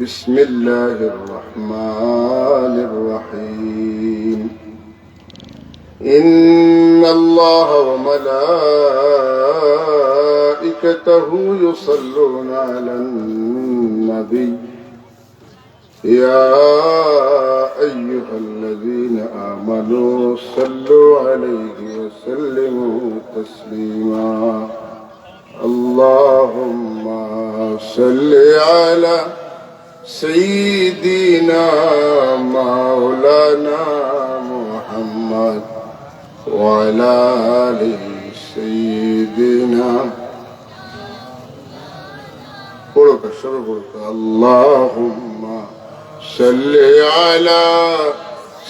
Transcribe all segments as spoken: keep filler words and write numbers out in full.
بسم الله الرحمن الرحيم. إن الله وملائكته يصلون على النبي. يا أيها الذين آمنوا صلوا عليه وسلموا تسليما. اللهم صل على سيدنا مولانا محمد وعلى آل سيدنا. পড়ুক, সবে পড়ুক। اللهم صل على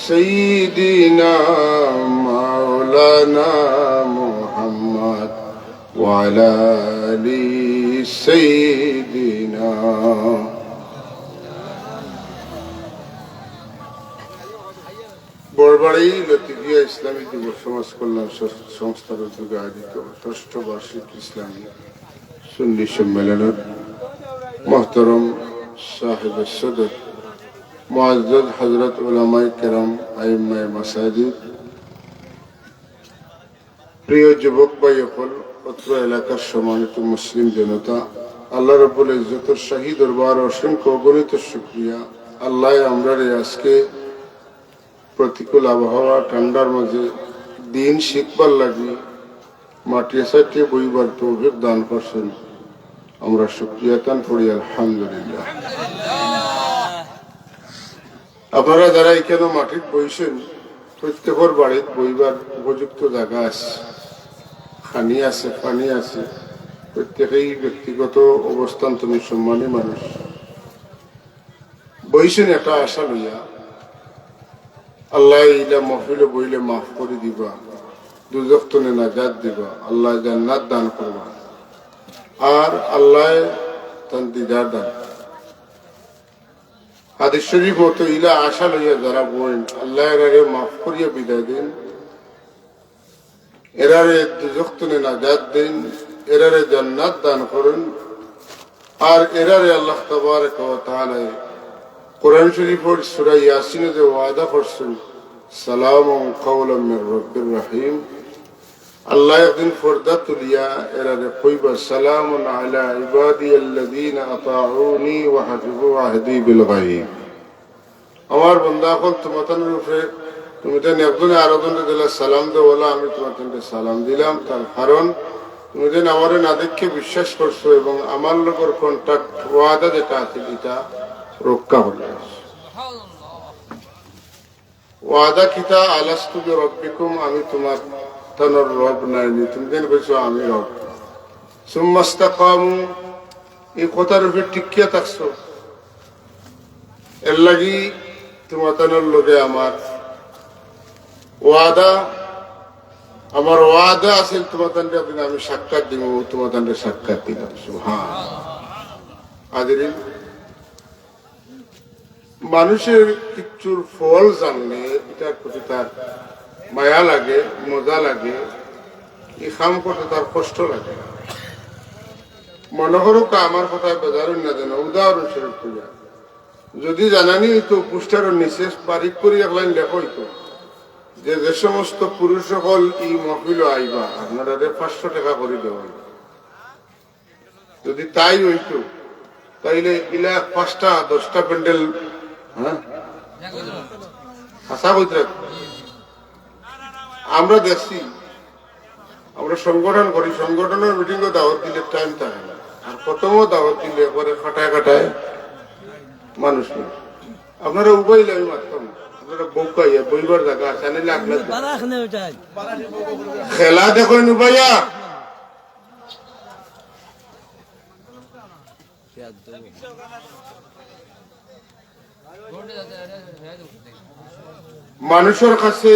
سيدنا مولانا محمد وعلى آل سيدنا. বড়বাড়ি লতিফিয়া ইসলামী যুব সমাজ কল্যাণ সংস-, সংস্থার উদ্যোগে আয়োজিত ষষ্ঠ বার্ষিক ইসলামী সুন্নি সম্মেলনের মোহতরম সাহেব সদর, মুআজ্জাজ হযরত উলামায়ে কেরাম, আইম্মায়ে মাসাজিদ, প্রিয় যুবক ভাই অকল, অত্র এলাকার সম্মানিত মুসলিম জনতা, আল্লাহ রাব্বুল ইজ্জতর শাহী দরবার অসংখ্য অগণিত শুকরিয়া। আল্লাহ আমরারে আজকে প্রতিকূল আবহাওয়া ঠান্ডার মাঝে দিন শিখবার লাগি মাটিয়ে সাটিয়ে বইবার তৌফিক দান করছেন। আমরা শুকরিয়া তান পড়ি আলহামদুলিল্লাহ। আপনারা যারা এখানে মাটিত বইছেন, প্রত্যেকের বাড়িত বইবার উপযুক্ত জাগা আছে, খানি আছে, পানি আছে। প্রত্যেকেই ব্যক্তিগত অবস্থান, তুমি সম্মানী মানুষ, বইছেন একটা আশা লইয়া। আল্লাহ ইলা মহফিলো বইলে মাফ করি দিবা, দুজখ তনে নাজাত দিবা, আল্লাহ জান্নাত দান করবা, আর আল্লাহ তান দিদার দান। হাদিস শরীফ মতো ইলা আশা লইয়া যারা বইন, আল্লাহ এরারে মাফ করিয়া বিদায় দিন, এরারে দুজখ তনে নাজাত দিন, এরারে জান্নাত দান করুন। আর এরারে আল্লাহ তাবারাকা ওয়া তাআলা কোরআন শরীফর সূরা ইয়াসিনে যে ওয়াদা করছেন, সালামুন কাওলাম মির রাব্বির রাহিম, আল্লাহ একদিন পর্দা তুলিয়া এরারে কইবা, সালামুন আলা ইবাদিয়াল্লাযীনা আতাউনি ওয়া হাফিজু আহদি বিল গায়ব। আমার বান্দা অকল, তুমাতানর উপরে, তুমি যেন একজনে আরোজনরে দিলা সালাম দেও, অলা আমি তুমাতানরে সালাম দিলাম। তার কারণ, তুমি যেন আমারে না দেখে বিশ্বাস করছো এবং আমার লগর কন্ট্রাক্ট, ওয়াদা যেটা আছে, এটা রক্ষা করলে। ওয়াদা কিতা? আলাস্তু বিরাব্বিকুম, আমি তুমাতানর রব নায়নি? তুমি যেন কইছো আমি রব। সুম্মাস্তাকামু, এই কথার উপরে টিকিয়া থাকছো। এর লাগি তুমাতানর লগে আমার ওয়াদা, আমার ওয়াদা আছিল তুমাতানরে একদিন আমি সাক্ষাৎ দিমু, তুমাতানরে সাক্ষাৎ দিলাম। সুবহান। হাজিরিন, মানুষের কিচ্ছুর ফল জানলে এটার প্রতি তার মায়া লাগে, মজা লাগে, এই কাম করতে তার কষ্ট লাগে। মনে করুক আমার কথায় বেজার অইন না যেন, উদাহরণস্বরূপ কইয়া, যদি জানানি অইতো পোস্টারর নিচে বারিক করি এক লাইন লেখা অইতো যে, যে সমস্ত পুরুষ অকল এই মহফিলো আইবা, আপনারারে পাঁচশো টেকা করি দেওয়া অইবো। যদি তাই অইতো, তাইলে ইলা পাঁচটা দশটা প্যান্ডেল, হ্যাঁ, হাছা কইতরা। আমরা দেখছি, আমরা সংগঠন করি, সংগঠনর মিটিংও দাওয়াত দিলে টাইম থাকে না, আর প্রথমও দাওয়াত দিলে একবারে কাটায় কাটায় মানুষ নেই। আপনারা উবাইলে আমি মাততাম না, আপনারা বউক্কা অইয়া বইবার জাগা আছে, আনিলে আপনার খেলা দেখইন উবাইয়া। মানুষর কাছে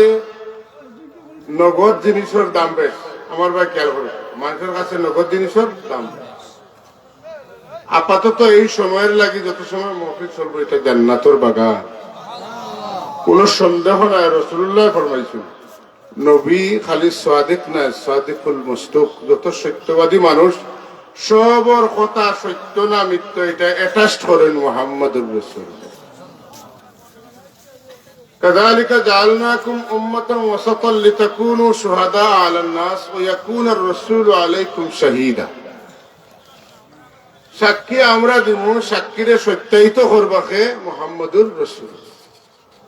নগদ জিনিসর দাম বেশ। আমার ভাই খেয়াল করো, মানুষর কাছে নগদ জিনিসর দাম বেশ। আপাতত এই সময়ের লাগি যত সময় মহফিল চলবো, এটা জান্নাতর বাগান, কোনো সন্দেহ নাই। রাসূলুল্লাহ ফরমাইছেন, নবী খালি সাদিক নায়, সাদিকুল মুসদুক, যত সত্যবাদী মানুষ সবর কথা সত্য না মিথ্যা, এটা অ্যাটাস্ট করেন মুহাম্মদুর রাসূল। كذلك جعلناكم أمة وسطا لتكونوا شهداء على الناس ويكون الرسول عليكم شهيدا। সাক্ষী আমরা দিমু, সাক্ষীরে সত্যায়িত করবা কে? মুহাম্মদুর রাসূল।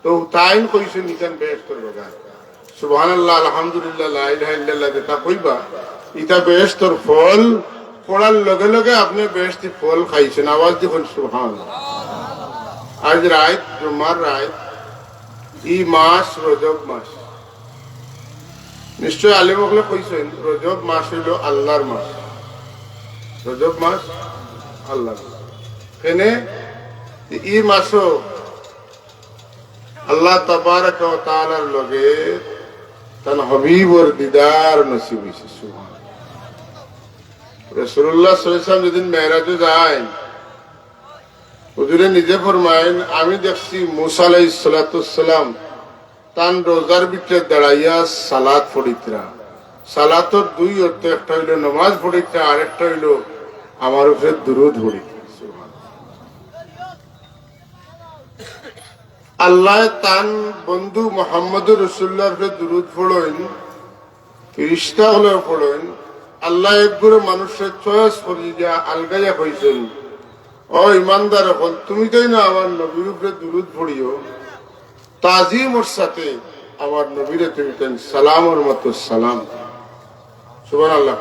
তো তাইন কইছইন, ইখান বেহেশতর বাগান। সুবহানাল্লাহ, আলহামদুলিল্লাহ, লা ইলাহা ইল্লাল্লাহ যেটা কইবা, ইটা বেহেশতর ফল। পড়ার লগে লগে আপনে বেহেশতি ফল খাইছইন। আওয়াজ দি কইন সুবহানাল্লাহ। আইজ রাইত, জুমার রাইত, ই মাস রজব মাস। নিশ্চয় আলিম অকলে কইছইন, রজব মাস অইলো আল্লাহর মাস। রজব মাস আল্লাহর মাস। কেনে ই মাসো আল্লাহ তাবারাকা ওয়া তাআলার লগে তান হাবিবর দিদার নসিব অইছে। সুবহানাল্লাহ। রাসূলুল্লাহ সাল্লাল্লাহু আলাইহি ওয়াসাল্লাম যেদিন মেরাজো যাইন, হুজুরে নিজে ফরমাইন, "আমি দেখছি মুসা আলাইহিস সালাতু ওয়াস সালাম তান রওজার ভিতরে দাঁড়াইয়া সালাত পড়িতরা।" সালাতর দুই অর্থ, একটা অইলো নামাজ পড়িতরা, আর একটা অইলো আমার উপরে দুরুদ পড়িতরা। সুবহানাল্লাহ। আল্লায় তান বন্ধু মুহাম্মদুর রাসূলুল্লাহর উপরে দুরুদ পড়ইন, ফিরিস্তা অকলে পড়ইন। আল্লায় এক গুরে মানুষরে চয়েস করি দিয়া আলগাইয়া কইছইন, "ও ইমানদার অকল, তুমি তাইন আমার নবীর উপরে দুরুদ পড়িও, তাজিমর সাথে আমার নবীরে তুমি তাইন সালামর মতো সালাম।" সুবহানাল্লাহ।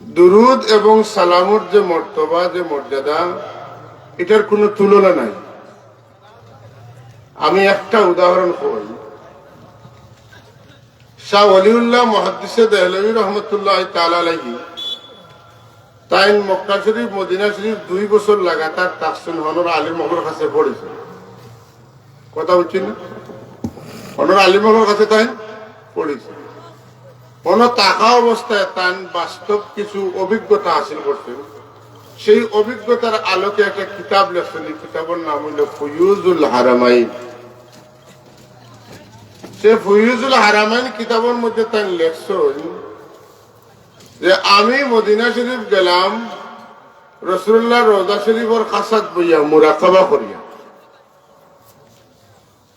দুরুদ এবং সালামর যে মর্তবা, যে মর্যাদা, ইটার কুনু তুলনা নাই। আমি একটা উদাহরণ কই। শাহ ওয়ালিউল্লাহ মুহাদ্দিসে দেহলভী রহমতুল্লাহি তাআলা আলাইহি, তাইন মক্কা শরীফ, মদিনা শরীফ দুই বছর লাগাতার থাকছইন, হনর আলিম অকলর কাছে পড়ছইন। কথা বুঝছইন না? হনর আলিম অকলর কাছে তাইন পড়ছইন। হনো থাকা অবস্থায় তাইন বাস্তব কিছু অভিজ্ঞতা হাসিল করছইন। সেই অভিজ্ঞতার আলোকে একটা কিতাব লেখছইন, এই কিতাবর নাম অইলো ফুয়ুজুল হারামাইন। সে ফুয়ুজুল হারামাইন কিতাবর মধ্যে তাইন লেখছইন যে, "আমি মদিনা শরীফ গেলাম, রাসূলুল্লাহর রওজা শরীফর কাছাত বইয়া মুরাকাবা করিয়া।"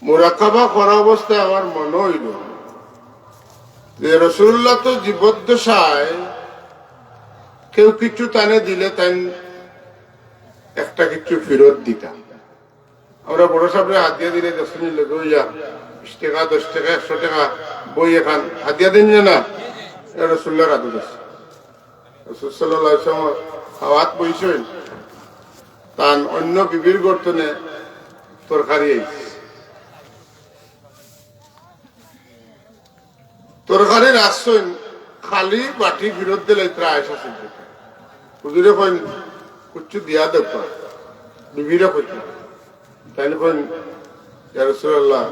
মুরাকাবা করা অবস্থায় আমার মনো অইলো যে রাসূলুল্লাহ তো জীবদ্দশায় কেউ কিছু তানে দিলে তাইন একটা কিছু ফিরত দিতা। আমরা বড় সাবরে হাদিয়া দিলে দেখছইন নি লগে অইয়া বিশ টেকা, দশ টেকা, একশো টেকা বই এখান হাদিয়া দেইন না, না? ইটা রাসূলুল্লাহর আদত আছে। রাসূল সাল্লাল্লাহু আলাইহি ওয়াসাল্লাম খাওয়াত বইছইন, তান অইন্য বিবির ঘর তনে তরকারি আইছে। তরকারি রাখছইন, খালি বাটি ফিরত দিলাইতরা আয়েশা সিদ্দিকা। হুজুরে কইন, "কুচ্ছু দিয়া দেউক্কা।" বিবিরে কইতা। তাইন কইন, "ইয়া রাসূলুল্লাহ,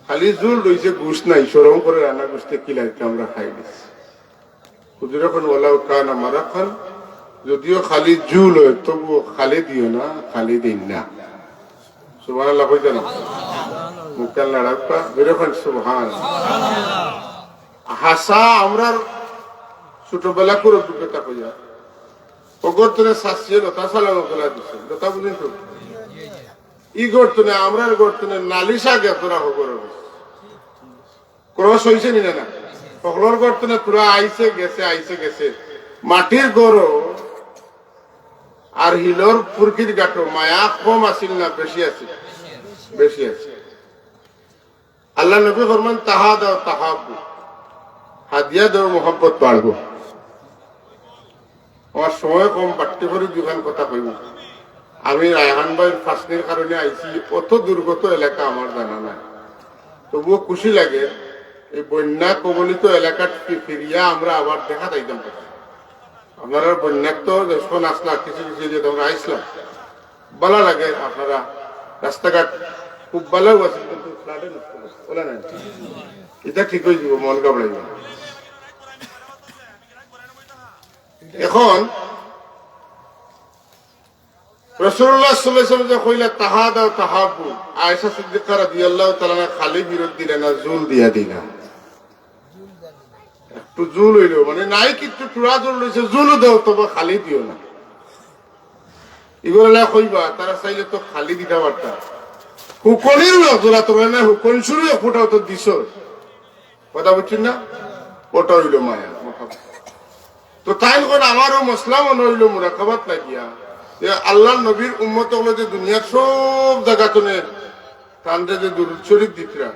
খালি ঝুল রইছে, গুস্ত নাই, শরম করে রানা গুস্তে কিলাইতে আমরা খাই দিছি।" হুজুরে কইন, "ওয়ালাউ কানা মারাকান, যদিও খালি ঝুল অয়, তবুও খালি দিও না, খালি দেইন না।" সুবহানাল্লাহ কইতা না? মুখখান লড়াউক্কা, জোরে কইন সুবহান। হাছা, আমরার ছোটবেলাকুর অভিজ্ঞতা কইয়া, অউ ঘর তনে শাশিয়ে লতা সালাম অকল দিছে, লতা বুঝইন তো? ই ঘর তনে, আমরার ঘর তনে নালিশ আগে তোরা হগর অইছে। ক্রস অইছে নি না? না। হকলর ঘর তনে তোরা আইছে গেছে, আইছে গেছে। মাটির ঘরও আর হিলর ফুরকির গাটো মায়া কম আছিল না, বেশি আছিল? বেশি আছিল। আল্লাহর নবী ফরমান, "তাহাদাউ তাহাব্বু।" হাদিয়া দেও, মহব্বত বাড়বো। আমার সময় কম, বাট্টি করি দুইখান কথা কইমু। আমি রায়হান ভাইর ফাঁসনির কারণে আইছি, অত দুর্গত এলাকা আমার জানা নাই, তবুও খুশি লাগে। এই বন্যা কবলিত এলাকাত ফি-, ফিরিয়া আমরা আবার দেখা যাইতাম পারি। আপনারা বন্যাত তো যখন আসলা, কিছু কিছু যে আমরা আইসলাম, ভালা লাগে। আপনারা রাস্তাঘাট খুব ভালাও আছে, কিন্তু ফ্লাডে নষ্ট করছে, বলে নাই? ইটা ঠিক অই যিবো, মন ঘাবড়াইও না। এখন রাসূলুল্লাহ সাল্লাল্লাহু আলাইহি ওয়াসাল্লাম যে কইলা, "তাহাদাউ তাহাব্বু", আয়েশা সিদ্দিকা রাদিয়াল্লাহু তাআলা আনহা খালি ফিরত দিলা না, ঝুল দিয়া দিলা। একটু জুল অইলো, মানে নাই কিচ্ছু, টুরা জুল রইছে, জুলও দেও, তবে খালি দিও না। ইগুলা কইবা, তারা চাইলে তো খালি দিতা পারতা। হুকনির লোক তোরা, তোরা না হুকন শুরু এক ফুটাও তো দিছ। কথা বুঝছইন না? ওটা অইলো মায়া, মোহাব্বত। তো তাইন কইন আমারও মাসলা মনে অইলো মুরাকাবাত লাগিয়া, যে আল্লাহর নবীর উম্মত অকলে যে দুনিয়ার সব জাগা তনে তানরে যে দুরুদ শরীফ দিতরা,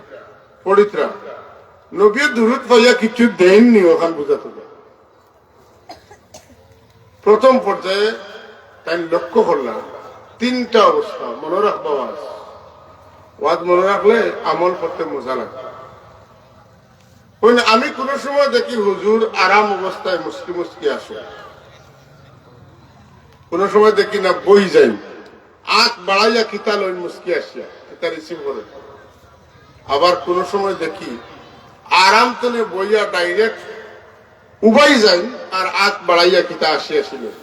পড়িতরা, নবীয়ে দুরুদ পাইয়া কিচ্ছু দেইননি, অখান বুঝাত। প্রথম পর্যায়ে তাইন লক্ষ্য করলা তিনটা অবস্থা, মনো রাখবা ওয়াজ। ওয়াজ মনো রাখলে আমল করতে মজা লাগে। কইন, আমি কুনু সময় দেখি হুজুর আরাম অবস্থায় মুস্কি মুস্কি আছইন, কুনু সময় দেখি না বই যাইন, আত বাড়াইয়া কিতা লইন মুস্কি আসিয়া, কিতা receive করইন। আবার কুনু সময় দেখি আরাম তনে বইয়া direct উবাই যাইন আর আত বাড়াইয়া কিতা আসি আসি লইন।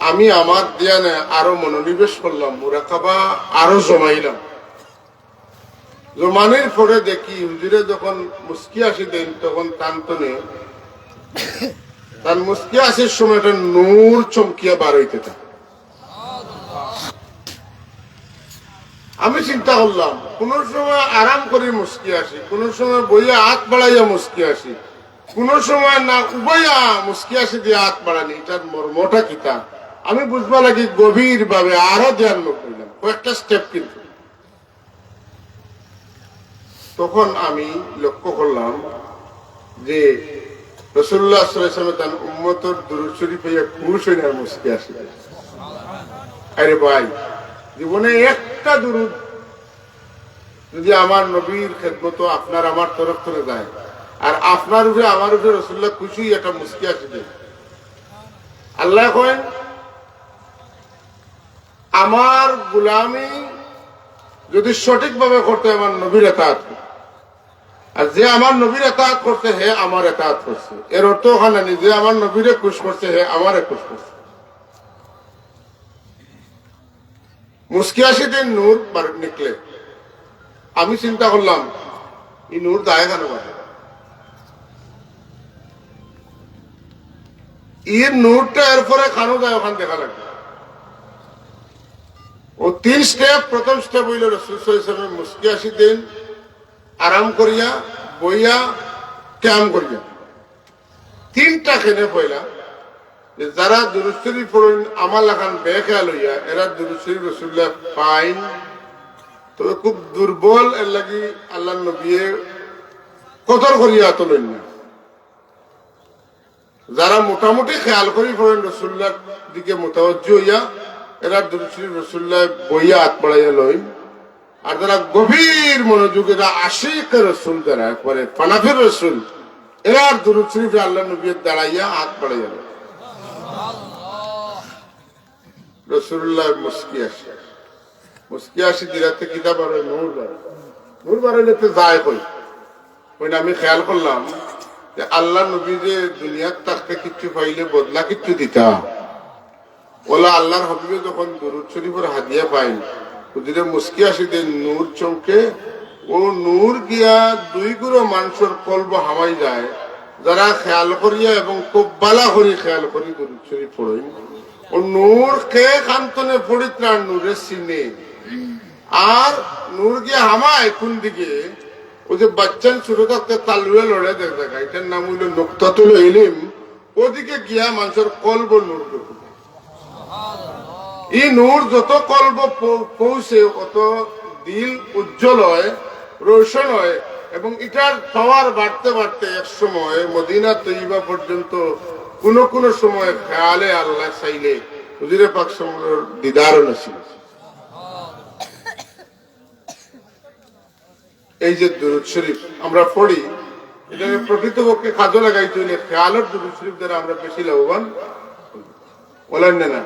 আমি আমার ধ্যানে আরো মনোনিবেশ করলাম, মুরাকাবা আরো জমাইলাম। জমানির পরে দেখি হুজুরে যখন মুস্কি আসি দেইন, তখন তান তনে, তান মুস্কি আসির সময় একটা নূর চমকিয়া বার অইতে থাকে। আমি চিন্তা করলাম, কুনু সময় আরাম করি মুস্কি আসি, কুনু সময় বইয়া আত বাড়াইয়া মুস্কি আসি, কুনু সময় না উবাইয়া মুস্কি আসি দিয়া আত বাড়ানি, ইটার মর্মটা কিতা? আমি বুঝবার লাগি গভীরভাবে আরো ধ্যানমগ্ন অইলাম, কয়েকটা step কিন্তু। তখন আমি লক্ষ্য করলাম যে রাসূলুল্লাহ সাল্লাল্লাহু আলাইহি ওয়াসাল্লাম তান উম্মতর দুরূদ শরীফ পাইয়া খুশ অইন আর মুস্কি আসি। আরে ভাই, জীবনে একটা দুরূদ যদি আমার নবীর খেদমতো আপনার আমার তরফ তনে যায়, আর আপনার উপরে আমার উপরে রাসূলুল্লাহ খুশি অইয়া একটা মুস্কি আসি দেইন। আল্লায় কইন, আমার গোলামি যদি সঠিকভাবে করতে, আমার নবীর এতাআত করতে। আর যে আমার নবীর এতাআত করছে, হে আমার এতাআত করছে। এর অর্থ অখান নানি, যে আমার নবীরে খুশ করছে, হে আমারে খুশ করছে। মুস্কি আসি দেইন নূর বার নিকলে। আমি চিন্তা করলাম, ই নূর যায় কেনে বারে? ই নূরটা এরপরে কানো যায়, অখান দেখা লাগবো। অউ তিন step, প্রথম step অইলো রাসূল সাল্লাল্লাহু আলাইহি ওয়াসাল্লাম মুস্কি আসি দেইন, আরাম করিয়া, বইয়া, কিয়াম করিয়া। তিনটা কেনে পয়লা, যে যারা দুরূদ শরীফ পড়ইন আমার লাখান বেখেয়াল অইয়া, এরা দুরূদ শরীফ রাসূলুল্লায় পাইন, তবে খুব দুর্বল, এর লাগি আল্লাহর নবীয়ে কদর করিয়া অত লইন না। যারা মোটামুটি খেয়াল করি পড়ইন রাসূলুল্লাহর দিকে মুতাওয়াজ্জি অইয়া, এরা দুরূদ শরীফ রাসূলুল্লায় বইয়া আত বাড়াইয়া লইন। আর যারা গভীর মনোযোগী, এরা আশিকে রাসূল, যারা একবারে ফানাফির রাসূল, এরা আর দুরূদ শরীফে আল্লাহর নবীয়ে দাঁড়াইয়া আত বাড়াইয়া লইন। রাসূলুল্লাহর মুস্কি আসি, মুস্কি আসি দিলাতে কিতা বারয়? নূর বারয়। নূর বারইলে তো যায় কই? কইন, আমি খেয়াল করলাম যে আল্লাহর নবী যে দুনিয়াত থাকতে কিচ্ছু পাইলে বদলা কিচ্ছু দিতা, অলা আল্লাহর হাবিবে যখন দুরূদ শরীফর হাদিয়া পাইন, হুজুরে মুস্কি আসি দেইন, নূর চমকে, অউ নূর গিয়া দুই গুরু মানষর কলবো হামাই যায়, যারা খেয়াল করিয়া এবং খুব বালা করি খেয়াল করি দুরূদ শরীফ পড়ইন। অউ নূর কে কান তনে পড়িত্রার নূরে চিনে। আর নূর গিয়া হামায় কুন দিকে? অউ যে বাচ্চাইন ছোট থাকতে তালুয়ে লড়ে দেখ জাগা, ইটার নাম অইলো নুকতাতুল ইলিম। অদিকে গিয়া মানষর কলবো নূর ঢুকে। ই নূর যত কলবো পৌ-, পৌঁছে, অত দিল উজ্জ্বল অয়, রোশন অয়, এবং ইটার power বাড়তে বাড়তে এক সময় মদিনা তৈয়বা পর্যন্ত কুনু কুনু সময় খেয়ালে আল্লাহ চাইলে হুজুরে পাক সাল্লাল্লাহু আলাইহি ওয়াসাল্লামর দিদারও নসিব। এই যে দুরূদ শরীফ আমরা পড়ি, ইটা প্রকৃতপক্ষে কাজো লাগাইতে অইলে খেয়ালর দুরূদ শরীফ দ্বারা আমরা বেশি লাভবান অইলাম না, না?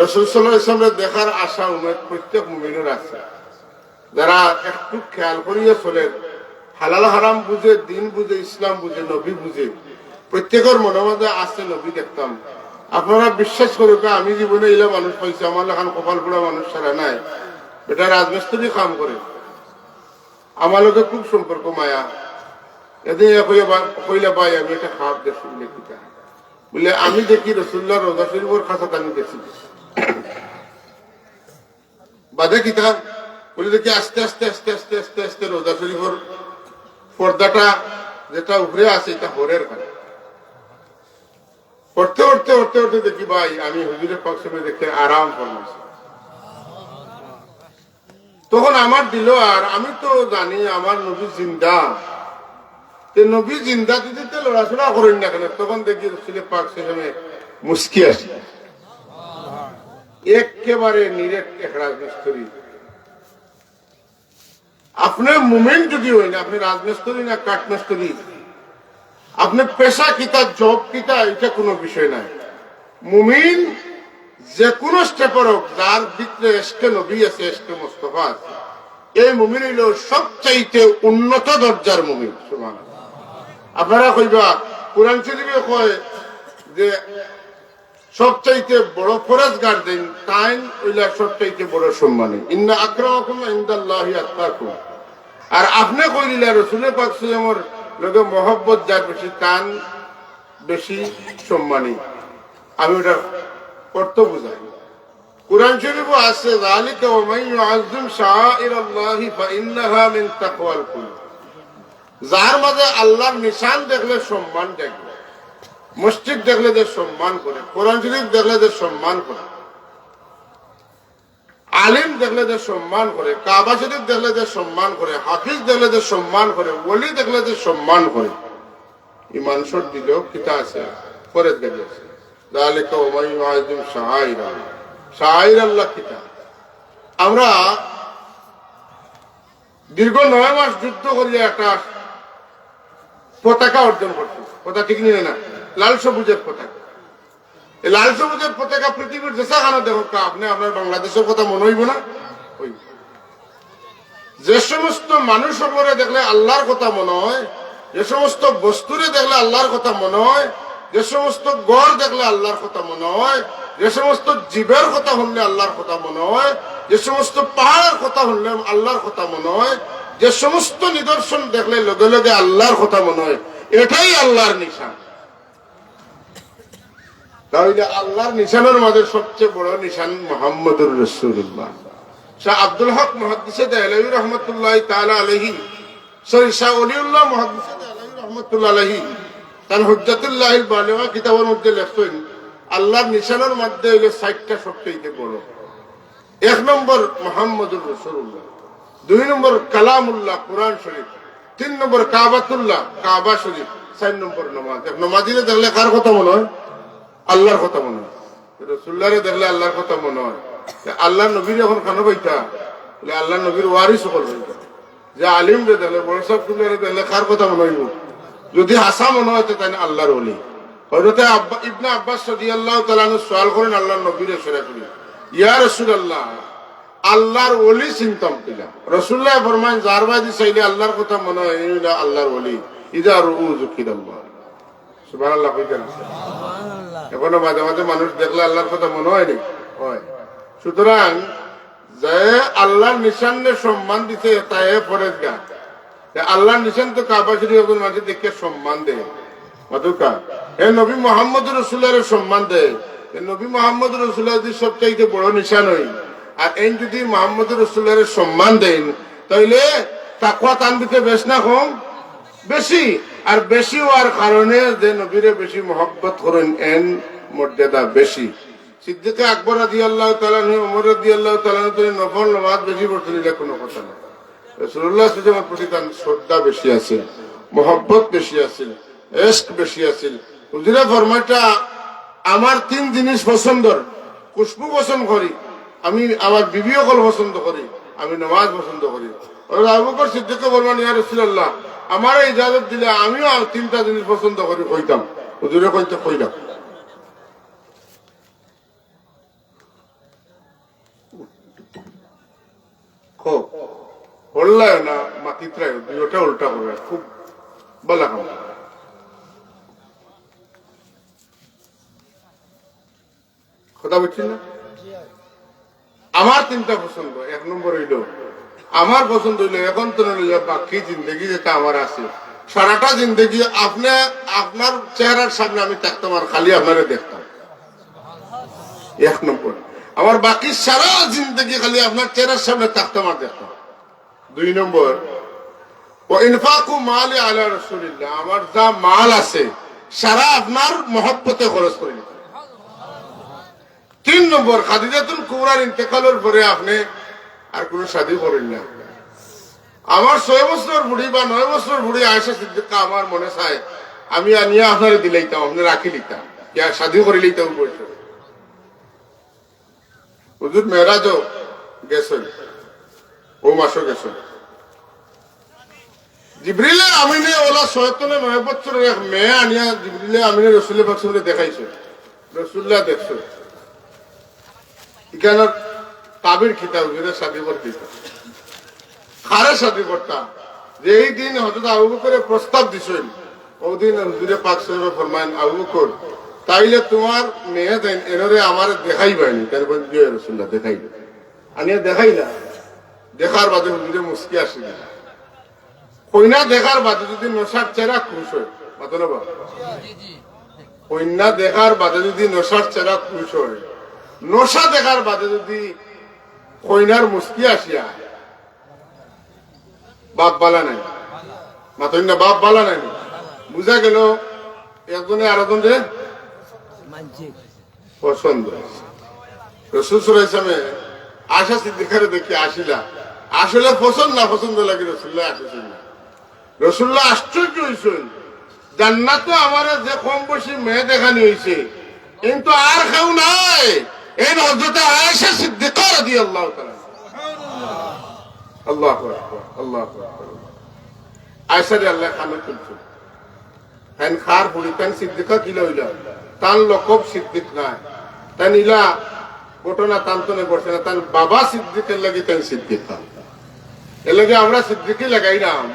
রাসূল সাল্লাল্লাহু আলাইহি ওয়াসাল্লামরে দেখার আশা উমেদ প্রত্যেক মুমিনর আছে। যারা একটু খেয়াল করিয়া চলের, হালাল হারাম বুঝে, দিন বুঝে, ইসলাম বুঝে, নবী বুঝে, প্রত্যেকর মনর মাঝে আছে নবী দেখতাম। আপনারা বিশ্বাস করউক্কা, আমি জীবনে ইলা মানুষ পাইছি, আমার লাখান কপাল পোড়া মানুষ ছাড়া নাই। বেটা রাজমিস্ত্রি কাম করে, আমার লগে খুব সম্পর্ক মায়া। এদিন কইলা, "ভাই, আমি একটা খাব দেখছি।" বলে, "কিতা?" বলে, "আমি দেখি রসুল্লাহ রোজা শরীফর কাছাত আমি গেছি।" বাদে কিতা? বলে, "দেখি আস্তে আস্তে আস্তে আস্তে আস্তে আস্তে রোজা শরীফর পর্দাটা যেটা উপরে আছে, এটা হরের কারণে।" হরতে হরতে হরতে হরতে দেখি ভাই, আমি হুজুরে পাক সামনে দেখতে আরাম ফরমাইছি। তখন আমার দিল, আর আমি তো জানি আমার নবী জিন্দা, তে নবী জিন্দা যদি তে লড়াচড়া করেন না কেন? তখন দেখি রসুলে পাক সামনে মুস্কি আছে, একেবারে নিরেট এক রাজমিস্ত্রি। আপনি মুমিন যদি হইন, আপনি রাজমিস্ত্রি না কাঠমিস্ত্রি, আপনি পেশা কিতা, জব কিতা, এটা কোনো বিষয় নাই। মুমিন যে কোনো স্টেপর হোক, যার ভিতরে এশকে নবী আছে, এশকে মোস্তফা আছে, এই মুমিন হইল সবচাইতে উন্নত দরজার মুমিন। সুবহানাল্লাহ। আপনারা কইবা, কোরআন শরীফে কয় যে সবচাইতে বড় পরেজগার যেইন, তাইন অইলা সবচাইতে বড় সম্মানী। ইন্না আকরামাকুম ইনদাল্লাহি আতকাকুম। আর আপনে কই দিলা রসুলে পাক সাল্লাল্লাহু আলাইহি ওয়াসাল্লামর লগে মহব্বত যার বেশি, তান বেশি সম্মানী। আমি ওটার অর্থ বুঝাই। কোরআন শরীফও আছে, "যালিকা ওয়া মান ইউআজ্জিম শাআইরাল্লাহি ফাইন্নাহা মিন তাকওয়াল কুলুব।" যার মাঝে আল্লাহর নিশান দেখলে সম্মান জাগে, মসজিদ দেখলে যে সম্মান করে, কোরআন শরীফ দেখলে যে সম্মান করে, আলিম দেখলে যে সম্মান করে, কাবা শরীফ দেখলে যে সম্মান করে, হাফিজ দেখলে যে সম্মান করে, ওলি দেখলে যে সম্মান করে, ই মানষর দিলেও কিতা আছে? পরেজগারি আছে। যালিকা ওয়া মান ইউআজ্জিম শাআইরাল্লাহ। শাআইরাল্লাহ কিতা? আমরা দীর্ঘ নয় মাস যুদ্ধ করিয়া একটা পতাকা অর্জন করছি, কথা ঠিক নি না? লাল সবুজের পতাকা। এই লাল সবুজের পতাকা পৃথিবীর যেসাখানো দেখউক্কা, আপনে আপনার বাংলাদেশর কথা মনো অইবো না? অইবো। যে সমস্ত মানুষ অকলরে দেখলে আল্লাহর কথা মনো অয়, যে সমস্ত বস্তুরে দেখলে আল্লাহর কথা মনো অয়, যে সমস্ত ঘর দেখলে আল্লাহর কথা মনো অয়, যে সমস্ত জীবের কথা হুনলে আল্লাহর কথা মনো অয়, যে সমস্ত পাহাড়র কথা হুনলে আল্লাহর কথা মনো অয়, যে সমস্ত নিদর্শন দেখলে লগে লগে আল্লাহর কথা মনো অয়, এটাই আল্লাহর নিশান। তাইলে আল্লাহর নিশানর মাঝে সবচেয়ে বড় নিশান মুহাম্মদুর রাসূলুল্লাহ। শাহ আব্দুল হক মুহাদ্দিসে দেহলভী রহমতুল্লাহি তাআলা আলাইহি, sorry, শাহ ওলিউল্লাহ মুহাদ্দিসে দেহলভী রহমতুল্লাহ আলাইহি তান হুজ্জাতুল্লাহিল বালিগা কিতাবর মধ্যে লেখছইন, আল্লাহর নিশানর মধ্যে অইলো চাইরটা সবচেয়ে বড়। এক নম্বর মুহাম্মদুর রাসূলুল্লাহ, দুই নম্বর কালামুল্লাহ, কোরআন শরীফ, তিন নম্বর কাবাতুল্লাহ, কাবা শরীফ, চাইর নম্বর নমাজ। এক নমাজিরে দেখলে কার কথা মনো অয়? আল্লাহর কথা মনো অয়। রাসূলুল্লাহরে দেখলে আল্লাহর কথা মনো অয়। তে আল্লাহর নবীরে অখন কানো পাইতা? বলে আল্লাহর নবীর ওয়ারিস অকল পাইতা। যে আলিমরে দেখলে, বড় ছাব কিবলারে দেখলে কার কথা মনো অইবো? যদি হাছা মনো অয় তে তাইন আল্লাহর ওলি। হযরতে আব্বা-, ইবনে আব্বাস রাদিয়াল্লাহু তাআলা আনহু সওয়াল করইন আল্লাহর নবীরে সরাসরি, "ইয়া রাসূলুল্লাহ, আল্লাহর ওলি চিনতাম কিলা?" রাসূলুল্লাহ ফরমাইন, "যার বায়দি চাইলে আল্লাহর কথা মনো অয়, ই অইলা আল্লাহর ওলি। ইযা রুউ যুকিরাল্লাহ।" সুবহানাল্লাহ কইতা না? অখনো মাঝে মাঝে মানুষ দেখলে আল্লাহর কথা মনো অয় নি? অয়। সুতরাং যে আল্লাহর নিশানরে সম্মান দিছে, তাই পরেজগার। তে আল্লাহর নিশান তো কাবা শরীফ, অখন মানষে দেখিয়া সম্মান দেয়। মাতুক্কা, হে নবী মুহাম্মদুর রাসূলুল্লাহরে সম্মান দেয়। তে নবী মুহাম্মদুর রাসূলুল্লাহ যদি সবচাইতে বড় নিশান অইন, আর এইন যদি মুহাম্মদুর রাসূলুল্লাহরে সম্মান দেইন, তাইলে তাকওয়া তান ভিতরে বেশ না কম? বেশি। আর বেশি অওয়ার কারণে যে নবীরে বেশি মহব্বত করইন, এইন মর্যাদা বেশি। সিদ্দিকে আকবর রাদিয়াল্লাহু তাআলা আনহু, ওমর রাদিয়াল্লাহু তাআলা আনহু তো নফল নামাজ বেশি পড়ছইন, ইলা কুনু কথা নায়। রাসূলুল্লাহ সাল্লাল্লাহু আলাইহি ওয়াসাল্লামর প্রতি তান শ্রদ্ধা বেশি আছিল, মহব্বত বেশি আছিল, ইশক বেশি আছিল। হুজুরে ফরমাইতা, "আমার তিন জিনিস পছন্দর, খুশবু পছন্দ করি, আমি আমার বিবি অকল পছন্দ করি, আমি নামাজ পছন্দ করি।" হযরত আবু বকর সিদ্দিকে ফরমাইন, "ইয়া রাসূলুল্লাহ, আমারে ইজাজত দিলে আমিও আর তিনটা জিনিস পছন্দ করি, কইতাম।" হুজুরে কইন তে কইলাও। কও, হল্লায় না, মাতিত্রায়, দুইটা উল্টা করে, খুব বালা কাম। কথা বুঝছইন না? আমার তিনটা পছন্দ, এক নম্বর অইলো, আমার পছন্দ অইলো, অখন তো লইয়া বাকি জিন্দেগি যেটা আমার আছে, সারাটা জিন্দেগি আপনি, আপনার চেহারার সামনে আমি থাকতাম আর খালি আপনারে দেখতাম। এক নম্বর। আমার বাকি সারা জিন্দেগি খালি আপনার চেহারার সামনে থাকতাম আর দেখতাম। দুই নম্বর, ও ইনফাকু মালি আলা রাসূলিল্লাহ, আমার যা মাল আছে সারা আপনার মহব্বতে খরচ করি দিতাম। তিন নম্বর, খাদিজাতুল কুবরার ইন্তেকালর পরে আপনি আর কোনো শাদী করেন না। আমার ছয় বছর বুড়ি বা নয় বছর বুড়ি আয়েশা সিদ্দিকা আমার মনে চায় আমি আনিয়া আপনারে দিলাইতাম, আপনি রাখি লিতাম, ইয়া শাদী করি লিতাম বলছে। হুজুর মেরাজও গেছেন, ও মাসও গেছেন। জিবরিলে আমিনে ওলা ছয় তনে নয় বছরের এক মেয়ে আনিয়া জিবরিলে আমিনে রসুল পাক সাল্লাল্লাহু আলাইহি ওয়াসাল্লামরে দেখাইছে। রসুল্লাহ দেখছে। ইখানর তাবির কিতা? হুজুরে শাদী করতে দিতা। কারে শাদী করতা? যেই দিন হযরত আবু বকরে প্রস্তাব দিছইন, ওদিন হুজুরে পাক সাল্লাল্লাহু আলাইহি ওয়াসাল্লাম ফরমাইন, "আবু বকর, তাইলে তোমার মেয়ে দেন, এনরে আমারে দেখাইবায়নি।" তাইলে বলেন, "জি, ইয়া রাসূলুল্লাহ, দেখাইব।" আনিয়া দেখাইলা, দেখার বাদে হুজুরে মুস্কি আসি দিলা। কইনা দেখার বাদে যদি নশার চেরা খুশ হয়, মাতো না বাবা? কইনা দেখার বাদে যদি নশার চেরা খুশ হয়, নশা দেখার বাদে যদি কইনার মুস্কি আসিয়া, বাপ বালা নাই। মাতইন না, বাপ বালা নাই। বুঝা গেল একজনে আরোজনরে পছন্দ। রসুল সাল্লাল্লাহু আলাইহি ওয়াসাল্লামে আয়েশা সিদ্দিকারে দেখি আসিলা। আসলে পছন্দ না পছন্দ লাগি রসুল্লাহ আসিছইন না। রসুল্লাহ আশ্চর্য হইছইন, জান্নাতো আমারে যে কম বয়সী মেয়ে দেখানি হইছে, কিন্তু আর কেউ নাই, এই হযরতে আয়েশা সিদ্দিকা রাদিয়াল্লাহু তাআলা। আল্লাহু আকবার, আল্লাহু আকবার। আয়েশারে আল্লাহ কানো তুলছইন। তাইন কার ফুড়ি, তাইন সিদ্দিকা কিলা অইলা? তান লকব সিদ্দিক নায়। তাইন ইলা ঘটনা তান তনে ঘটছে না, তান বাবা সিদ্দিকের লাগি তাইন সিদ্দিকা। এর লাগি আমরা সিদ্দিকি লাগাইলাম।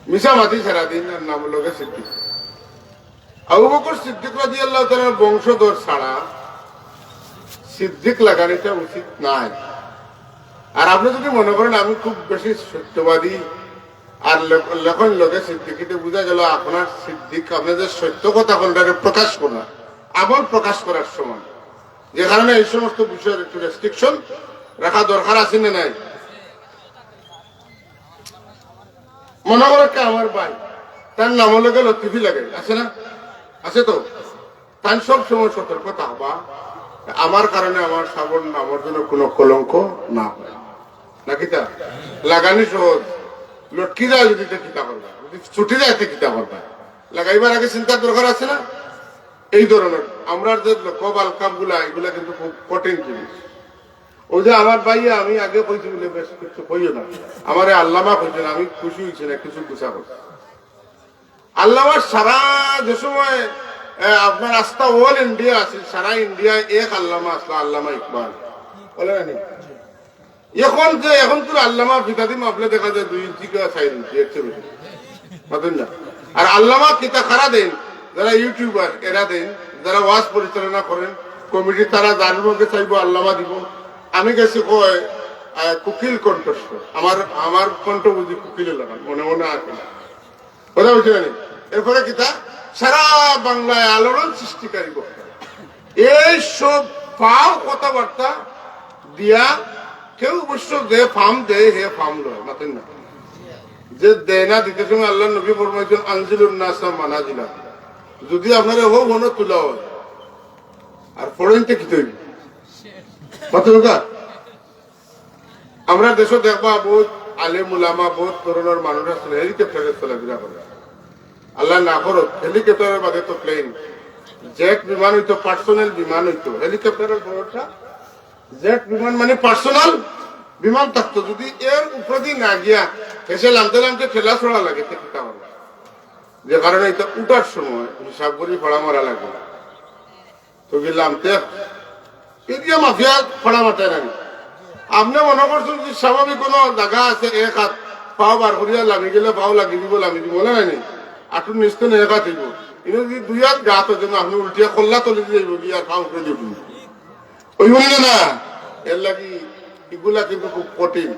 মিছা মাতি সারাদিন আর নাম লগে সিদ্দিক। আবু বকর সিদ্দিক রাদিয়াল্লাহু তাআলার বংশধর ছাড়া সিদ্দিক লাগানিটা উচিত নায়। আর আপনি যদি মনে করেন আমি খুব বেশি সত্যবাদী, আর লে-, লেখন লগে সিদ্দিকিতে বুঝা গেল আপনার সিদ্দিক, আপনি যে সত্য কথা কোনটাকে প্রকাশ করা, আমল প্রকাশ করার সময়, যে কারণে এই সমস্ত বিষয়ের একটু রেস্ট্রিকশন রাখা দরকার আছে না নাই? মনে করো কে আমার ভাই, তার নাম লগে লতিফি লাগে, আছে না? আছে তো? তাই সব সময় সতর্ক থাকবা, আমার কারণে আমার সাবর নামর জন্য কোনো কলঙ্ক না হয়। নাকি তা লাগানি সহজ, লটকি যায় যদি তে কিতা করবা, যদি ছুটি যায় তে কিতা করবা, লাগাইবার আগে চিন্তার দরকার আছে না? এই ধরনের আমরা যে লকব আলকাব গুলা, এগুলা কিন্তু খুব কঠিন জিনিস। ওই যে আমার ভাইয়া, আমি আগে কইছি বলে বেশ কিছু কইও না, আমারে আল্লামা কইছেন, আমি খুশি হইছি না, কিছু গুছা করছি। আল্লামা সারা যে সময়, এ, আপনার আস্তা অল ইন্ডিয়া আছে, সারা ইন্ডিয়ায় এক আল্লামা আসলা, আল্লামা ইকবাল, বলে না নি? এখন যে, এখন তো আল্লামা ফিতাদি মাপলে দেখা যায় দুই ইঞ্চি কিংবা চার ইঞ্চি, এর চেয়ে বেশি। মাতইন না। আর আল্লামা কিতা খারা দেন, যারা ইউটিউবার এরা দেন, যারা ওয়াজ পরিচালনা করেন, কমিটি তারা যার মুখে চাইবো আল্লামা দিব। আমি গেছি কয়, আহ, কুকিল কণ্ঠস্বর। আমার, আমার কণ্ঠ বুঝি কুকিলের লাগান, মনে মনে আর কি। কথা বুঝতে পারি? এরপরে কিতা? সারা বাংলায় আলোড়ন সৃষ্টিকারী বক্তা। এই সব ফাও কথাবার্তা দিয়া কেউ অবশ্য যে ফাম দেয়, হে ফাম লয়, মাতইন না। যে দেয় না, দিতে সময় আল্লাহর নবী ফরমাইছেন, "আনজিলুন নাসা মানাজিলা।" যদি আপনারা হো মনে তুলা হয়, আর ফড়ইনতে কি তৈরি? মাতইন না? আমরা দেশো দেখবা বহুত আলেম উলামা, বহুত ধরনের মানুষ আছে, হেলিকপ্টারে চলাফেরা করে। আল্লাহ না করুক, হেলিকপ্টারের বাদে তো প্লেন, জেট বিমান হইতো, পার্সোনাল বিমান হইতো, হেলিকপ্টারের খবরটা জেট বিমান মানে পার্সোনাল বিমান থাকতো। যদি এর উপরেদি না গিয়া হেসে লামতে লামতে ঠেলা ছড়া লাগে, তে কিতা হবে? যে কারণে এটা উঠার সময় হিসাব করি ফাড়া মারা লাগে। তো গেলাম, তে এরিয়া মাফিয়া ফাড়া মারতে নাই। আপনি মনে করছেন যে স্বাভাবিক কোনো জায়গা আছে, এক হাত পাও বার করিয়া লামি গেলে পাও লাগি দিব, লামি দিব, বলে নাই নি? আটুর নিচ তো এক হাত হইব। ইনো যদি দুই হাত গাত হইতে না, আপনি উল্টিয়া কল্লা তলে দিয়ে যাইব, গিয়ে আর পাও উপরে দিয়ে উঠবো। ওই বলি না, এর লাগি এগুলা কিন্তু খুব কঠিন।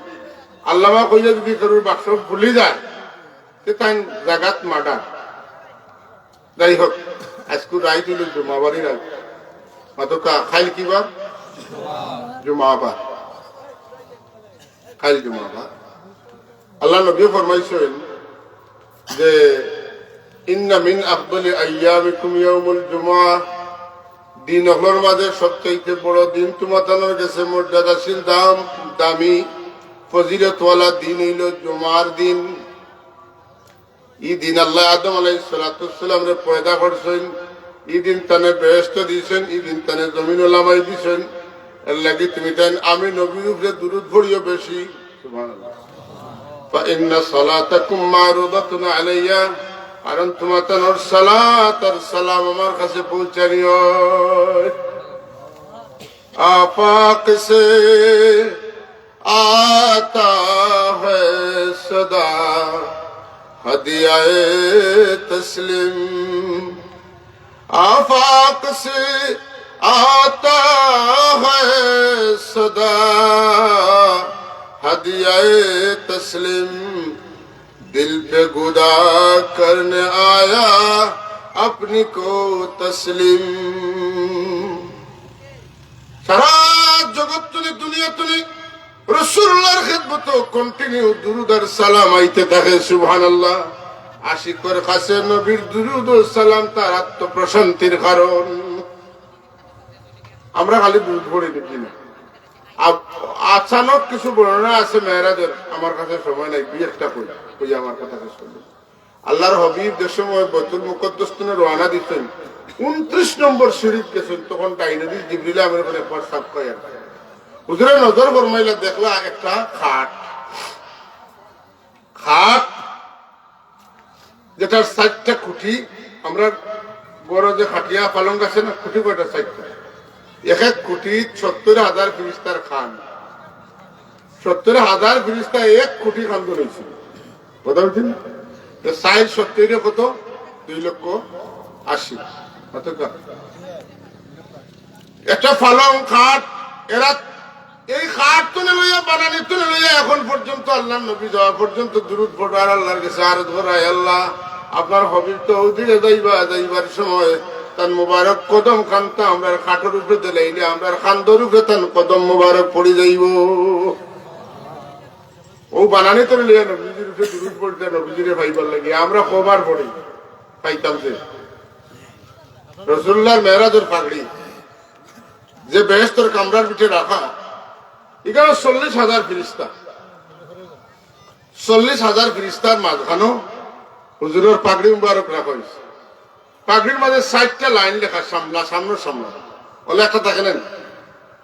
আল্লামা কইয়া যদি কেউর বাক্স খুলি যায়, তাইন জাগাত মার্ডার। যাই হোক, আইজকু রাইত অইল জুমাবারি রাইত। মাতকা, কাইল কি বার? জুমাবার। কাইল জুমাবার। আল্লার নবী ফরমাইছইন যে, "ইন্না মিন আফদলি আইয়ামিকুম ইয়াউমুল জুমআ।" দিন অকলর মাঝে সবচাইতে বড় দিন, তুমাতানর গেছে মর্যাদাশীল, দাম, দামি, ফজিলতওয়ালা দিন অইল জুমার দিন। ই দিন আল্লায় আদম আলাইহিস সালাতু ওয়াস সালামরে পয়দা করছইন, ই দিন তানে বেহেশত দিছইন, ই দিন তানে জমিনো লামাই দিছইন। এর লাগি তুমি তাইন আমি নবীর উপরে দুরুদ পড়িও বেশি। সুবহানাল্লাহ। "ফা ইন্না সালাতাকুম মারুদাতুন আলাইয়া", কারণ তুমাতানর সালাত আর সালাম আমার কাছে পৌঁছানি অয়। آفاق سے آتا ہے صدا، ہدیہ تسلیم۔ آفاق سے آتا ہے صدا، ہدیہ تسلیم۔ دل پہ گدا کرنے آیا اپنی کو تسلیم۔ সারা জগৎ তুলি, দুনিয়া তুলি, রাসূলুল্লাহর খেদমতো continue দুরুদ আর সালাম আইতে থাকে। সুবহানাল্লাহ। আশিকর কাছে নবীর দুরুদ ও সালাম তার আত্মপ্রশান্তির কারণ। আমরা খালি দুরুদ পড়ি, দেখি না? আ-, আচানক কিছু বর্ণনা আছে মেরাজের, আমার কাছে সময় নাই, দুই একটা কই, কই আমার কথা শেষ করব। আল্লাহর হাবিব যে সময় বাইতুল মুকাদ্দাস তনে রওয়ানা দিছইন, ঊনত্রিশ নম্বর সিঁড়িত গেছইন, তখন ডাইনে দি জিবরিল আমিন বলে একবার সাবকাইয়া। হুজুরে নজর ফরমাইলা, দেখলা একটা খাট, খাট যেটার চাইরটা খুঁটি, আমরা বড় যে খাটিয়া পালং আছে না, খুঁটি কয়টা? চাইরটা। এক এক খুঁটি সত্তর হাজার ফিরিস্তার খান, সত্তর হাজার ফিরিস্তা এক খুঁটি খান্দন অইছিল। কথা বুঝছেন? তো চাইর সত্তরে কত? দুই লক্ষ আশি। কত কা? একটা পালং খাট, এরা এই খাট তুলে লইয়া, বানানি তুলে লইয়া এখন পর্যন্ত আল্লাহর নবী যাওয়া পর্যন্ত দুরুদ পড়া আর আল্লাহর কাছে আরজ করা, "আয় আল্লাহ, আপনার হাবিব তো ওদিকে যাইবা, যাইবার সময় তান মুবারক কদম খানটা আমরার খাটর উপরে দিলাইলে, আমরার খান্দর উপরে তান কদম মুবারক পড়ি যাইব।" ও বানানি তুলে লইয়া নবীজির উপরে দুরুদ পড়তে, নবীজিরে পাইবার লাগি আমরা কবার পড়ি, পাইতাম যে। রাসূলুল্লাহর মেরাজের পাগড়ি যে বেহেশতর কামরার ভিতরে রাখা, এখানে চল্লিশ হাজার ফিরিস্তা, চল্লিশ হাজার ফিরিস্তার মাঝখানো হুজুরের পাগড়ি মুবারক রাখা অইছে। পাগড়ির মাঝে চাইরটা লাইন লেখা, সামলা, সামনে সামলা। ওলা একটা থাকে না?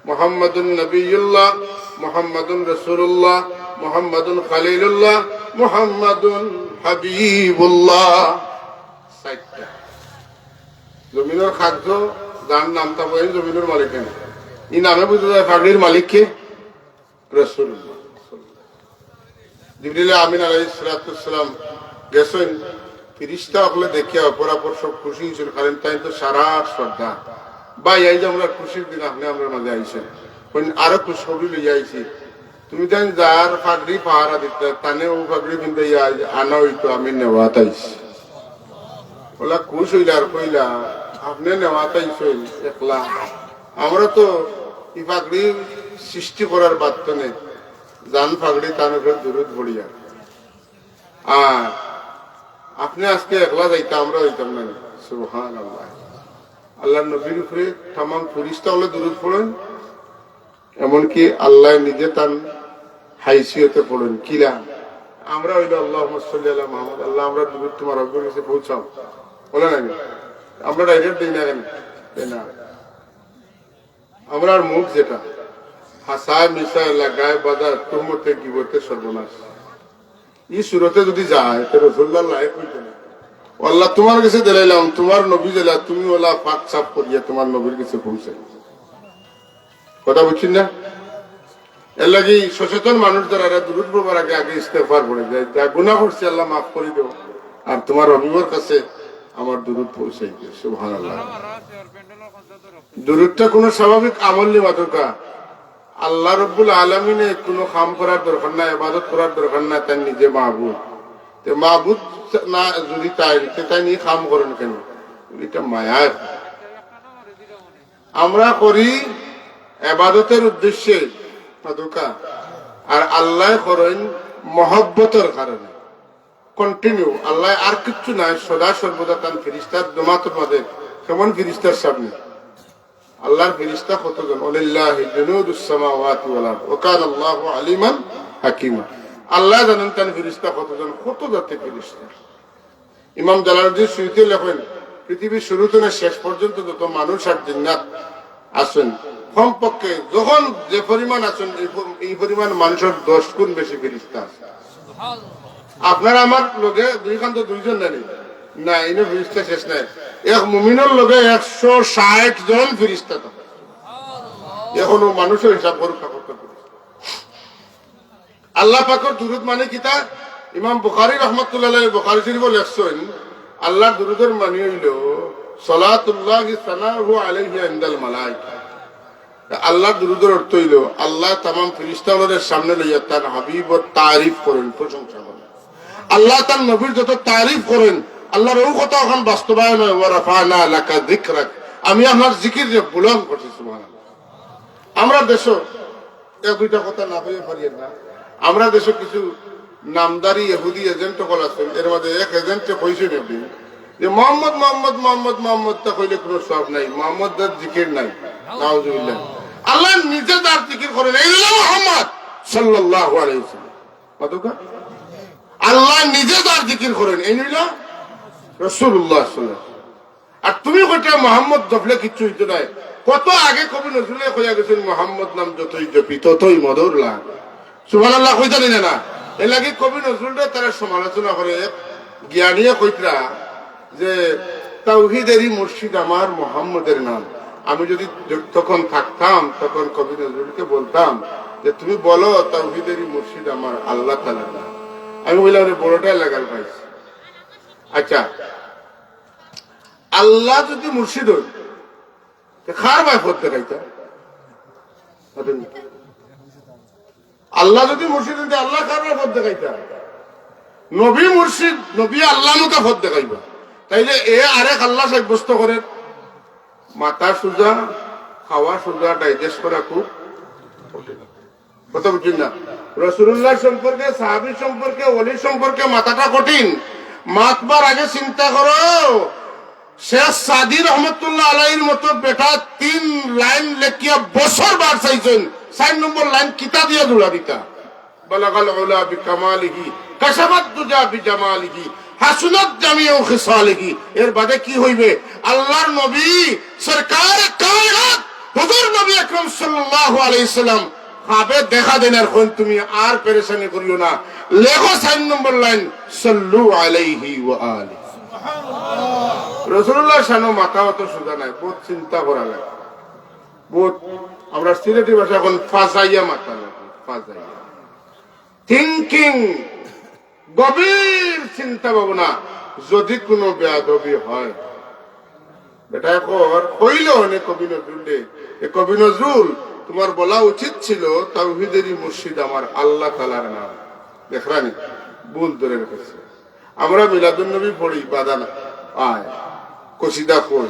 মুহাম্মাদুন নবিয়ুল্লাহ, মুহাম্মাদুন রাসূলুল্লাহ, মুহাম্মাদুন খলিলুল্লাহ, মুহাম্মাদুন হাবিবুল্লাহ। চাইরটা। জমিনর কাগজো যার নাম থাকবো, এই জমিনর মালিক কেনে? ই নামে বুঝা যায় পাগড়ির মালিক কে? রাসূলুল্লাহ। জিবরিল আমিন আলাইহিস সালাতু ওয়াস সালাম গেছইন, ফিরিস্তা অকলে দেখিয়া অপরাপর সব খুশি অইছইন, কারণ তাইন তো সারা শ্রদ্ধা। "ভাই, আইজ আমরার খুশির দিন, আপনে আমরার মাঝে আইছইন।" কইন, "আরো খুশখবরি লইয়া আইছি।" তুমি জান যার পাগড়ি পাহারা দিতে, তানে ও পাগড়ি পিন্দাইয়া আনা অইতো, আমি নেওয়াত আইছি। ওলা খুশ অইলা আর কইলা, "আপনে নেওয়াত আইছইন একলা, আমরা তো ই পাগড়ি সৃষ্টি করার বাধ্য নেই, জান পাগড়ি তান উপরে দুরুদ পড়িয়া। আর আপনে আজকে একলা যাইতা, আমরা যাইতাম না।" সুবহানাল্লাহ। আল্লাহর নবীর উপরে তামাম ফিরিস্তা অকলে দুরুদ পড়ইন, এমনকি আল্লাহ নিজে তান হাইসিয়তে পড়ইন। কিলা? আমরা অইলো, "আল্লাহুম্মা সাল্লি আলা মুহাম্মদ", আল্লাহ, আমরা দুরুদ তুমার হাবিবর কাছে পৌঁছাও, বলে না? আমরা direct দেই না কেনে? দেই না। আমরার মুখ যেটা, হাসায় মিছায় লাগায় বাজার, তুহমতে গিবতে সর্বনাশ। ই সুরতে যদি যায়, তে রাসূলুল্লাহর লায়েক অইতো না। "ও আল্লাহ, তুমার কাছে দিলাইলাম, তুমার নবী দিলা, তুমি ওলা পাক সাফ করিয়া তুমার নবীর কাছে পৌঁছাই।" কথা বুঝছইন না? এর লাগি সচেতন মানুষ যারা, এরা দুরুদ পড়বার আগে আগে ইস্তেগফার পড়ে যায়, "যা গুনাহ করছি আল্লাহ মাফ করি দেও, আর তুমার হাবিবর কাছে আমার দুরুদ পৌঁছাই দিও।" সুবহানাল্লাহ। দুরুদটা কোনো স্বাভাবিক আমল নি মাতুকা। আল্লাহ রব্বুল আলামিনে কোনো কাম করার দরকার নাই, ইবাদত করার দরকার নাই, তার নিজে মাবুদ। তে মাবুদ না যদি তাইন, তে তাইন ই কাম করইন কেনে? ইটা মায়ায়। আমরা করি এবাদতর উদ্দেশ্যে, মাতুক্কা, আর আল্লায় করইন মহব্বতর কারণে। Continue, আল্লায় আর কিচ্ছু নায়, সদা সর্বদা তান ফিরিস্তার জমাতর মাঝে কেমন ফিরিস্তার সামনে আল্লাহর ফিরিস্তা কতজন? ওয়ালিল্লাহি জুনুদুস সামাওয়াতি ওয়াল আরদ, ওয়া কানা আল্লাহু আলিমান হাকিমা। আল্লায় জানইন তান ফিরিস্তা কতজন, কত জাতি ফিরিস্তা। ইমাম জালালউদ্দিন সুয়ুতী লেখইন, পৃথিবীর শুরু থনে শেষ পর্যন্ত যত মানুষ আর জিন্নাত আছইন, কমপক্ষে যখন যে পরিমাণ আছইন, এই প-, এই পরিমাণ মানুষর দশ গুণ বেশি ফিরিস্তা আছে। আপনার আমার লগে দুইখান তো দুইজন নানি, না, ইনো ফিরিস্তা শেষ নাই। এক মুমিনর লগে একশো ষাট জন ফিরিস্তা থাকে। অখন মানুষর হিসাব করুক্কা কত ফিরিস্তা। আল্লাহ পাকর দুরুদ মানে কিতা? ইমাম বুখারী রহমতুল্লাহ আলাইহি বুখারী শরীফো লেখছইন, আল্লাহর দুরুদর মানে অইলো, সালাতুল্লাহি সানাউহু আলাইহি ইনদাল মালাইকা। আল্লাহর দুরুদর অর্থ অইলো, আল্লায় তামাম ফিরিস্তা অকলরে সামনে লইয়া তান হাবিবর তারিফ করইন, প্রশংসা করইন। আল্লায় তান নবীর যত তারিফ করইন, আল্লাহর অউ কথা অখন বাস্তবায়ন অয়, "ওয়া রাফা'না লাকা যিকরাক", আমি আপনার জিকিররে বুলন্দ করছি, সুবহানাল্লাহ। আমরা দেশো এক দুইটা কথা না কইয়া পারিয়ার না। আমরা দেশো কিছু নামধারী ইহুদি agent অকল আছইন, এর মাঝে এক agent এ কইছইন একদিন যে মোহাম্মদ, মোহাম্মদ, মোহাম্মদ, মোহাম্মদ তা কইলে কুনু সওয়াব নাই, মোহাম্মদ তার জিকির নাই। নাউজুবিল্লাহ। আল্লাহ নিজে তার জিকির করইন, এই অইলো মোহাম্মদ সাল্লাল্লাহু আলাইহি ওয়াসাল্লাম। মাতুক্কা? আল্লাহ নিজে তার জিকির করইন, এই অইলো রাসূলুল্লাহ সাল্লাল্লাহু আলাইহি ওয়াসাল্লাম। আর তুমি কইতা মোহাম্মদ জপলে কিচ্ছু অইতো নায়। কত আগে কবি নজরুলে কইয়া গেছইন, "মোহাম্মদ নাম যতই জপি ততই মধুর লাগে।" সুবহানাল্লাহ কইতা নি না? এর লাগি কবি নজরুলরে তারা সমালোচনা করে। এক জ্ঞানীয়ে কইতরা যে, "তাওহীদেরই মুর্শিদ আমার মোহাম্মদের নাম।" আমি যদি য-, তখন থাকতাম, তখন কবি নজরুলকে বলতাম যে, "তুমি বলো, তাওহীদেরই মুর্শিদ আমার আল্লাহ তাআলার নাম।" আমি কইলাম, "রে, বড়টাই লাগাল পাইছি।" আচ্ছা, আল্লাহ যদি মুর্শিদ অইন, তে কার বায় পথ দেখাইতা? আল্লাহ যদি মুর্শিদ অইন, তে আল্লাহ কার বায় পথ দেখাইতা? নবী মুর্শিদ, নবী আল্লাহ মুখা পথ দেখাইবা। তাইলে এ আরেক আল্লাহ সাব্যস্ত করের, মাথা সুজা, খাওয়া সুজা, digest করা খুব কঠিন। কথা বুঝছইন না? রাসূলুল্লাহ সম্পর্কে, সাহাবী সম্পর্কে, ওলি সম্পর্কে মাথাটা কঠিন। মাতবার আগে চিন্তা করো, শেখ সাদী রহমতুল্লাহ আলাইহির মতো বেটা তিন লাইন লেখিয়া বছর বার চাইছইন, চাইর নম্বর লাইন কিতা দিয়া জুড়া দিতা? বালাগাল উলা বিকামালিহি, কাশাফাদ দুজা বিজামালিহি, হাসুনাত জামিউ খিসালিহি। এর বাদে কি অইবে? আল্লাহর নবী সরকার কায়নাত হুজুর নবী আকরাম সাল্লাল্লাহু আলাইহি সাল্লাম খাবে দেখা দেন, আর কইন, "তুমি আর পেরেশানি করিও না।" লেখো চাইর নম্বর লাইন, "সাল্লু আলাইহি ওয়া আলিহি।" রাসূলুল্লাহর শানো মাথা অত সুজা নায়, বউত চিন্তা করা লাগে। বউত, আমরা সিলেটি ভাষা অখন ফাজাইয়া মাথা লাগে, ফাজাইয়া। Thinking, গভীর চিন্তা ভাবনা। যদি কুনু বেয়াদবি হয়, বেটা, এখন কইল অনে কবি নজরুল রে, এ কবি নজরুল, তোমার বলা উচিত ছিল, "তাওহীদেরই মুর্শিদ আমার আল্লাহ তাআলার নাম।" দেখরানি, ভুল ধরে রেখেছে। আমরা মিলাদুন নবী পড়ি, বাজান আয়, কসিদা কই,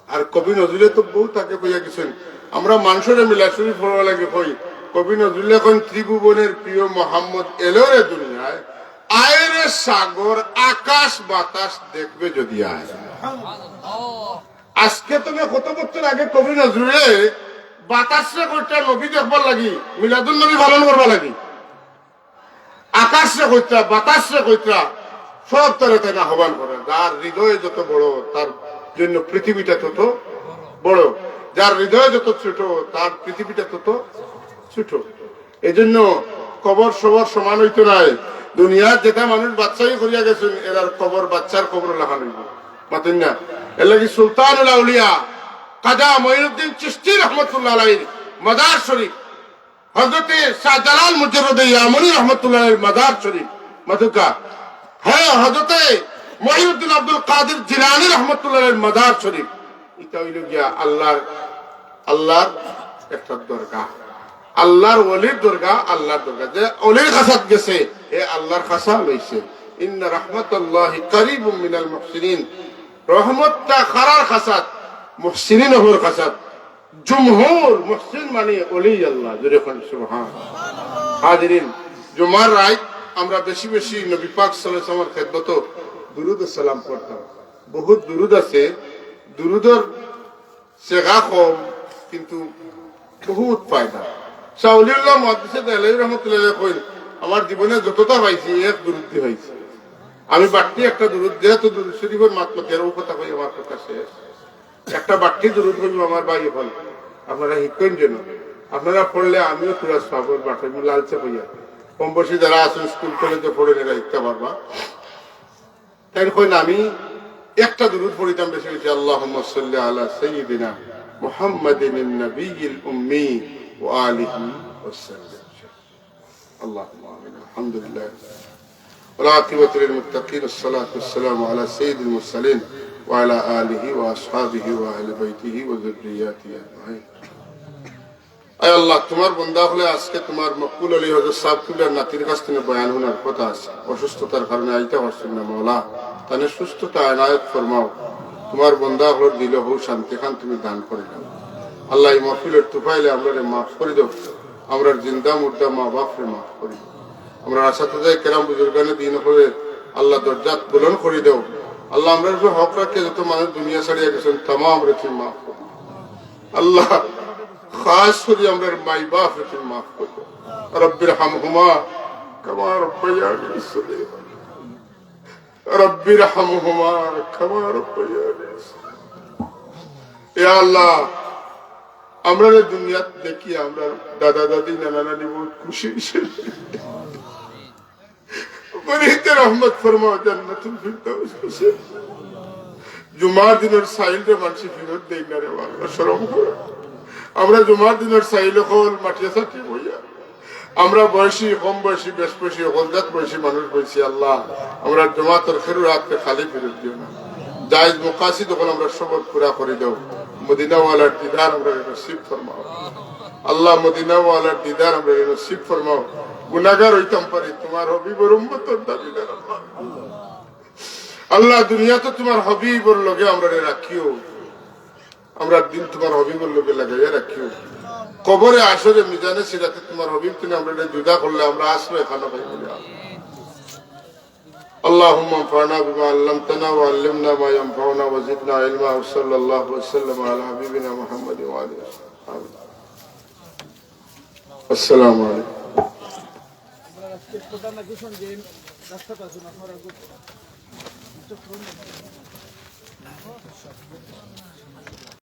আর কবি নজরুলে তো বউত আগে কইয়া গেছইন, আমরা মানষরে মিলাদ শরীফ পড়বার লাগি কই। কবি নজরুলে কইন, "ত্রিভুবনের প্রিয় মোহাম্মদ এলো রে দুনিয়ায়, আয় রে সাগর, আকাশ বাতাস দেখবে যদি আয়।" আজকে তুমি কত বছর আগে কবি নজরুলে বাতাসরে কইতরা নবী দেখবার লাগি, মিলাদুন নবী পালন করবার লাগি। আকাশরে কইতরা, বাতাসরে কইতরা, সব তারে তাইন আহ্বান করে। যার হৃদয় যত বড়, তার জন্য পৃথিবীটা তত বড়। যার হৃদয় যত ছোট, তার পৃথিবীটা তত ছোট। এই জন্য কবর সবর সমান অইতো নায়। দুনিয়াত যেটা মানুষ বাদশাহী করিয়া গেছইন, এরার কবর বাদশার কবর লাখান অইবো। মাতইন না? এর লাগি সুলতানুল আউলিয়া খাজা মঈনুদ্দিন চিশতি রহমতুল্লাহ আলাইহির মাজার শরীফ, হযরতে শাহজালাল মুজাররদে ইয়ামনি রহমতুল্লাহ আলাইহির মাজার শরীফ, মাতুক্কা। হ্যাঁ, হযরতে মহিউদ্দিন আব্দুল কাদির জিলানী রহমতুল্লাহ আলাইহির মাজার শরীফ। ইটা অইলো গিয়া আল্লাহর, আল্লাহর একটা দরগা। আল্লাহর ওলির দরগা, আল্লাহর দরগা। যে ওলির খাসাত গেছে, হে আল্লাহর খাসা লইছে। ইন্না রাহমাতাল্লাহি কারিবুম মিনাল মুহসিনিন। রহমতটা কারার খাসাত? মুহসিনিন অকলর খাসাত। জুমহুর মুহসিন মানে ওলি আল্লাহ। জোরে কইন সুবহান। হাজিরিন, জুমার রাইত আমরা বেশি বেশি নবী পাক সাল্লাল্লাহু আলাইহি ওয়াসাল্লামর খেদমতো দুরুদ ও সালাম পড়তাম। বহুত দুরুদ আছে, দুরুদর সেগা কম, কিন্তু বহুত ফায়দা। শাহ ওলিউল্লাহ মুহাদ্দিসে দেহলভী রহমতুল্লাহ আলাইহি কইন, "আমার জীবনে যততা পাইছি, এক দুরুদ দি পাইছি।" আমি বাট্টি একটা দুরুদ, যেহেতু দুরুদ শরীফর মাত মাতিয়ার, ও কথা কই, আমার কথা শেষ। একটা বাট্টি দুরুদ কইমু আমার ভাই অকল, আপনারা হিকইন যেন। আপনারা পড়লে আমিও থুড়া সওয়াবর বাট্টি, আমি লালচে পাইয়া। কম বয়সী যারা আছেন, স্কুল কলেজে পড়েন, এরা হিকতা পারবা। তাইন কইন, আমি একটা দুরুদ পড়িতাম বেশি বেশি, আল্লাহুম্মা সাল্লি আলা সাইয়্যিদিনা মুহাম্মাদিন নাবিয়্যিল উম্মি ওয়া আলিহি ওয়া সাল্লিম। আল্লাহুম্মা আমিন। আলহামদুলিল্লাহ। والعاقبة للمتقين، والصلاة والسلام على سيد المرسلين وعلى آله وأصحابه وأهل بيته وذرياته أجمعين. আয় আল্লাহ, তুমার বন্দা অকলে আজকে তুমার মকবুল আলী হজরত সাহেব কিবলার নাতির কাছ থেকে বয়ান হুনার কথা আছে, অসুস্থতার কারণে আইতা পারছইন না। মাওলা, তানে সুস্থতা এনায়েত ফরমাও। তুমার বন্দা অকলর দিলো হউ শান্তি খান তুমি দান করি দাও। আল্লাহ, এই মাহফিলর তুফাইলে আমরারে মাফ করি দাও। আমরার জিন্দা মুর্দা মা বাপরে মাফ করি দাও। আমরার আসাতিজায়ে কেরাম বুজুর্গানে দিন অকলরে আল্লাহ দরজাত বুলন্দ করি দাও। আল্লাহ, আমরার উপরে হক রাখিয়া যত মানুষ দুনিয়া ছাড়িয়া গেছইন, তামামরে তুমি মাফ করি দাও। আল্লাহ, খাস করি আমরার মাই বাপরে তুমি মাফ করি দাও। রব্বির হামহুমা কামা রব্বায়ানি সগীরা। রব্বির হামহুমা কামা রব্বায়ানি সগীরা। ইয়া আল্লাহ, আমরারে দুনিয়াত দেখি, আমরার দাদা দাদি, নানা নানি বহুত খুশি অইছে। বাড়িতে রহমত ফরমাও, জান্নাতুল ফিরদাউস নসিব। জুমার দিনর সাইলরে মানষে ফিরত দেয় না রে আল্লাহ, শরম করো। আমরা জুমার দিনর সাইল অকল মাটিয়া সাটি বইয়া, আমরা বয়সী, কম বয়সী, বেশ বয়সী, হকল জাত বয়সী মানুষ বইছি। আল্লাহ, আমরার জমাতর খেরুর আতরে খালি ফিরত দিও না। জায়েজ মাকাসিদ অকল আমরার সবর পুরা করি দাও। মদিনাওয়ালার দিদার আমরারে নসিব ফরমাও। আল্লাহ, মদিনাওয়ালার দিদার আমরারে নসিব ফরমাও। গুনাগার অইতাম পারি, তুমার হাবিবর উম্মতর দাবিদার আল্লাহ। আল্লাহ, দুনিয়াত তুমার হাবিবর লগে আমরারে রাখিও। আমরার দিল তুমার হাবিবর লগে লাগাইয়া রাখিও। কবরে হাশরে মিজানে সিরাতে তুমার হাবিব থনে আমরারে জুদা করলে আমরা আশ্রয় খানা পাইব না। اللهم انفعنا بما علمتنا وعلمنا ما ينفعنا وزدنا علما، وصلى الله وسلم على حبيبنا محمد وعلى آله وصحبه. آمين. السلام عليكم.